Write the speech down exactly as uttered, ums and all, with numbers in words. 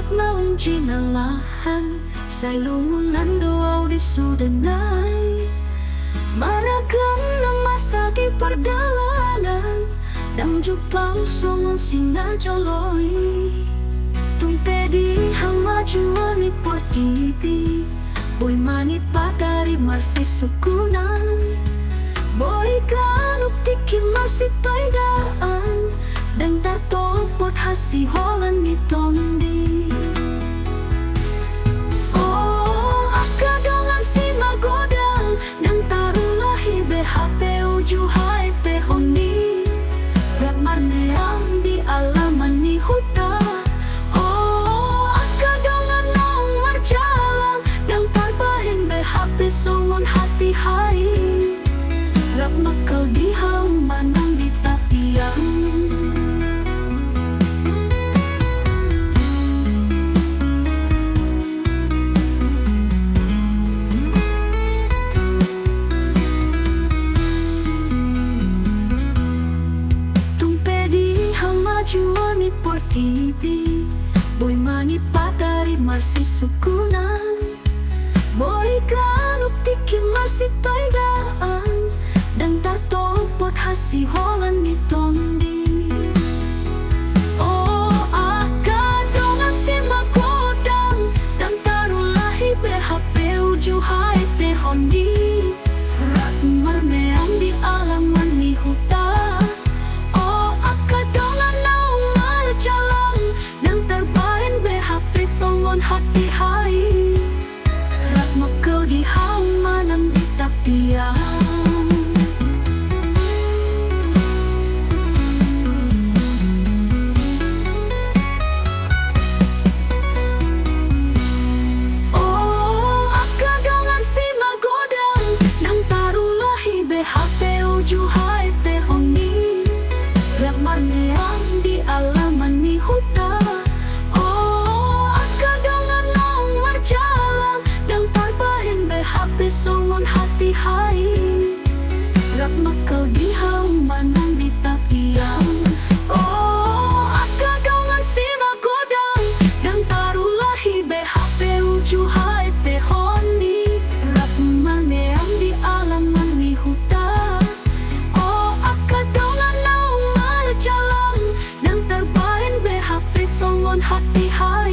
Naung jinalahan, sai lungunan do au di sude nai. Maragam na masa di pardalanan, ndang jumpang songon si na jolo i. Tung pe di hamajuon ni portibi, boi ma nipatari marsisungkunan. Boi ganup tingki marsitoidaan, ndang tartopot hasiholan ni tondi. O angka dongan simagodang, ndang tarulahi be hape uju haetehon i, rap marmeam di alaman ni huta. O angka dongan naung marjalang, ndang tarbahen be hape songon hatiha i, rap mangkal di hauma nang di tapian. Tung pe di hamajuon ni portibi, boi ma nipatari marsisungkunan. Boi ganup tingki marsitoidaan, ndang tartopot hasiholan ni tondi. O angka dongan simagodang, ndang tarulahi be hape uju haetehon i, rap marmeam di alaman ni huta. O angka dongan naung marjalang, ndang tarbahen be hape songon hatiha i, rap mangkal di hauma nang di tapian. O angka dongan simagodang, ndang tarulahi be hape uju haetehon i, rap marmeam di alaman ni huta. O angka dongan naung marjalang, ndang tarbahen be hape songon hatiha i, rap mangkal di hauma nang di tapian. O angka dongan simagodang, ndang tarulahi be hape uju haetehon i, rap marmeam di alaman ni huta. O angka dongan naung marjalang, ndang tarbahen be hape songon hatiha